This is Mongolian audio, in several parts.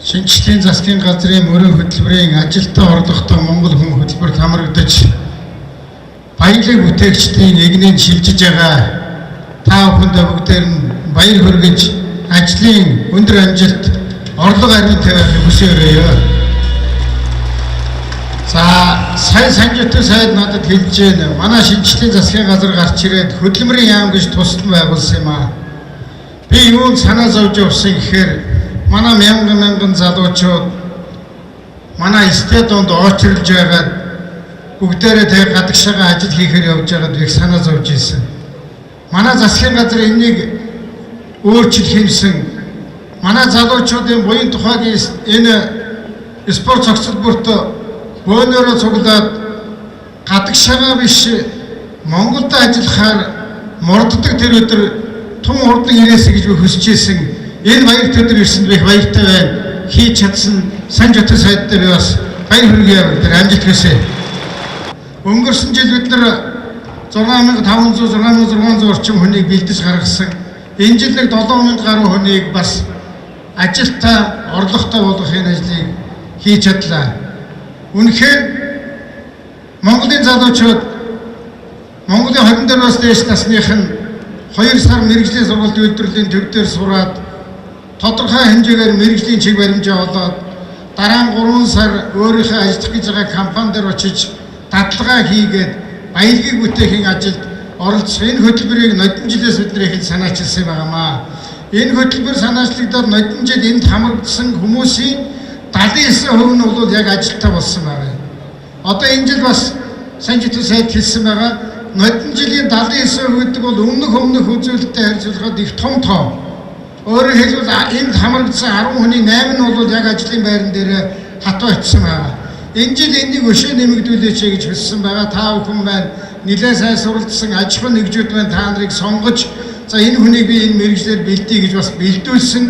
Шинжлэлийн засгийн газрын мөрийн хөтөлбөрийн ажилтан орлоготой Монгол хүн хөтөлбөрт хамрагдаж баялаг бүтээгчдийн эгнээнд шилжиж байгаа та бүхэндээ бүгдээр нь баяр хүргэж ажлын өндөр амжилт, орлого ариун тавиахыг хүсэн өрөөе. За, сая Санжитуу сайд надад хэлж байна. Манай шинжлэлийн засгийн газар гарч ирээд хөдөлмөрийн яам гэж тусдан байгуулсан юм аа. Би юунд санаа зовж явсан гэхээр манай мянган мянган залуучууд манай стадионд очирлж байгаад бүгдээрээ тэг гадагшаага ажил хийхээр явж байгаад их санаа зовж ирсэн. Манай засгийн газар энийг өөрчлөх юмсан. Манай залуучуудын буян тухайг энэ спорт цогцлборт бөөнөрөө цуглаад гадагшаага биш Монголд ажиллахаар морддог тэр өдөр тун хурдан ирээсэй гэж би хүсэж ирсэн. Энэ баярт өдөр ирсэнд би их баяртай байна. Хийж чадсан Санжитуу сайдтай би бас баяр хүргэе, бүгд амжилт хүсье. Өнгөрсөн жил бид нар 6500, 6600 орчим хүнийг бэлдэж гаргасан. Энэ жил нэг 7000 гаруй хүнийг бас ажилтаа, орлоготой болгохын ажлыг хийж чадлаа. Үнэхээр Монголын залуучууд Монголын 24-аас дээш насных нь 2 сар мэргэжлийн сургалт үйлдвэрлэлийн төв дээр сураад тодорхой хэмжээгээр мэргэжлийн чиг баримжаа олоод дараа нь 3 сар өөрийнхөө ажиллах гэж байгаа компани дээр очиж дадлагаа хийгээд баялагийг бүтээхийн ажилд оролцох энэ хөтөлбөрийг нодон жилээс бид нар ихэд санаачилсан байгаамаа. Энэ хөтөлбөр санаачлагдаад нодон жил энд хамрагдсан хүмүүсийн 79% нь бол яг ажилтаа болсон байгаа. Одоо энэ жил бас Санжитуу сайд хэлсэн байгаа. Нодон жилийн 79% гэдэг бол өмнөх үзүүлэлттэй харьцуулахад их том тоо. Өөрөөр хэлбэл энд хамрагдсан 10 хүний 8 нь бол яг ажлын байран дээр хатуу очсон байгаа. Энэ жил энийг өшөө нэмэгдүүлээч гэж хүссэн байгаа. Та бүхэн маань нэлээд сайн суралцсан аж ахуйн нэгжүүд маань та нарыг сонгож за энэ хүнийг би энэ мэргэжлээр бэлдээ гэж бас бэлдүүлсэн.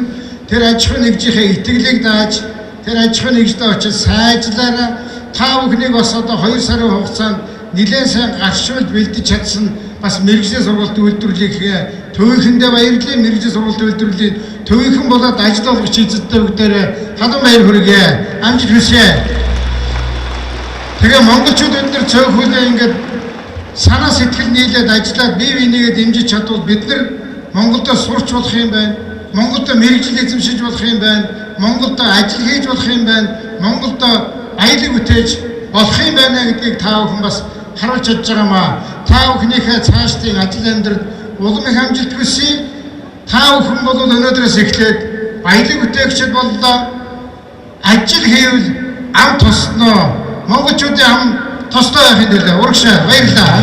Тэр аж ахуйн нэгжийнхээ итгэлийг дааж тэр аж ахуйн нэгждээ очиж сайжлаараа та бүхнийг бас одоо 2 сарын хугацаанд нэлээд сайн гарчуулж бэлдэж чадсан бас мэргэжлийн сургалт үйлдвэрлэлийн төвийнхэндээ баярлалаа. Мэргэжлийн сургалт үйлдвэрлэлийн төвийнхэн болоод ажил олгогч эзэдтэй бүгдээрээ халуун баяр хүргэе. Амжилт хүсье. Тэгээ монголчууд бид нар цөөхөлөө ингээд санаа сэтгэл нийлээд ажиллаад бие бинийгээ дэмжиж чадвал бид нар Монголдо сурч болох юм байна. Монголдо мэргэжил эзэмшиж болох юм байна. Монголдо ажил хийж болох юм байна. Монголдо аялал бүтээж болох юм байна гэдгийг та бүхэн бас харуулж чадж байгаамаа. Та бүхнийхээ цаашдын ажил амьдралд улам их амжилт хүсье. Та бүхэн бол өнөөдрөөс эхлээд баялаг бүтээгчид боллоо. Ажил хийвэл ам тосноо. Монголчуудын ам тостой байхын төлөө урагшаа баярлалаа.